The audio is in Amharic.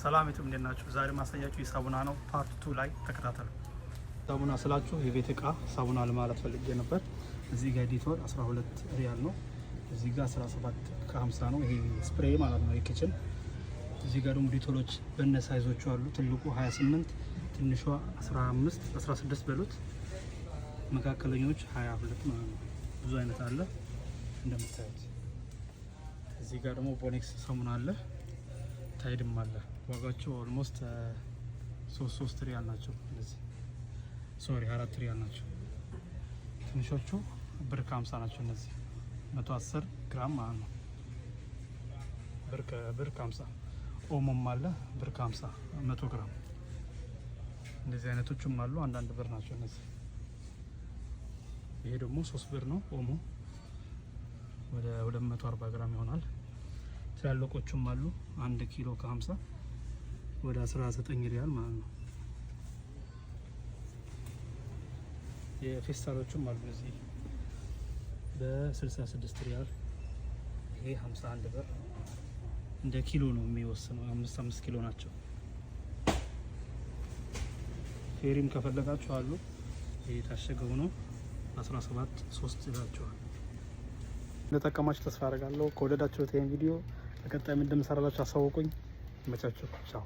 ሰላም ዩቱብ፣ እንዴት ናችሁ? ዛሬ ማሳያችሁ የሳሙና ነው። Part 2 ላይ ተከታተሉ። ሳሙና ስላችሁ የቤት እቃ ሳሙና ለማለት ፈልጌ ነበር። እዚህ ጋር ዲቶል 12 ሪያል ነው። እዚህ ጋር 17 ከ50 ነው። ይሄ spray ማለት ነው የ kitchen። እዚህ ጋር ደግሞ ዲቶሎች በነ size ኦቹ አሉ። ትልቁ 28፣ ትንሿ 15፣ 16 በሉት፣ መካከለኞች 22 ማለት ነው። ብዙ አይነት አለ እንደምታዩት። እዚህ ጋር ደግሞ ቦኔክስ ሳሙና አለ፣ ታይድም አለ። ዋጋቸው almost 3 3 ሪያል ናቸው እነዚህ፣ sorry፣ 4 ሪያል ናቸው። ትንሾቹ ብር ከ50 ናቸው እነዚህ፣ 110 ግራም ማለት ነው። ብር ከ50። ኦሞም አለ፣ ብር ከ50 100 ግራም። እንደዚህ አይነቶችም አሉ። አንዳንድ ብር ናቸው እነዚህ። ይሄ ደግሞ 3 ብር ነው ኦሞ፣ ወደ 240 ግራም ይሆናል። ትላልቆቹም አሉ፣ 1 ኪሎ ከ50 ወደ 19 ሪያል ማለት ነው። የፌስታሎቹም አሉ እዚህ በ66 ሪያል። ይሄ 51 ብር። እንደ ኪሎ ነው የሚወስነው። 5 5 ኪሎ ናቸው። ፌሪም ከፈለጋችሁ አሉ። ይሄ የታሸገው ነው፣ 17 3 ይላቸዋል። እንደጠቀማችሁ ተስፋ አደርጋለሁ። ከወደዳችሁት ይሄን ቪዲዮ በቀጣይ ምን እንደምሰራላችሁ አሳውቁኝ። ይመቻችሁ። ቻው።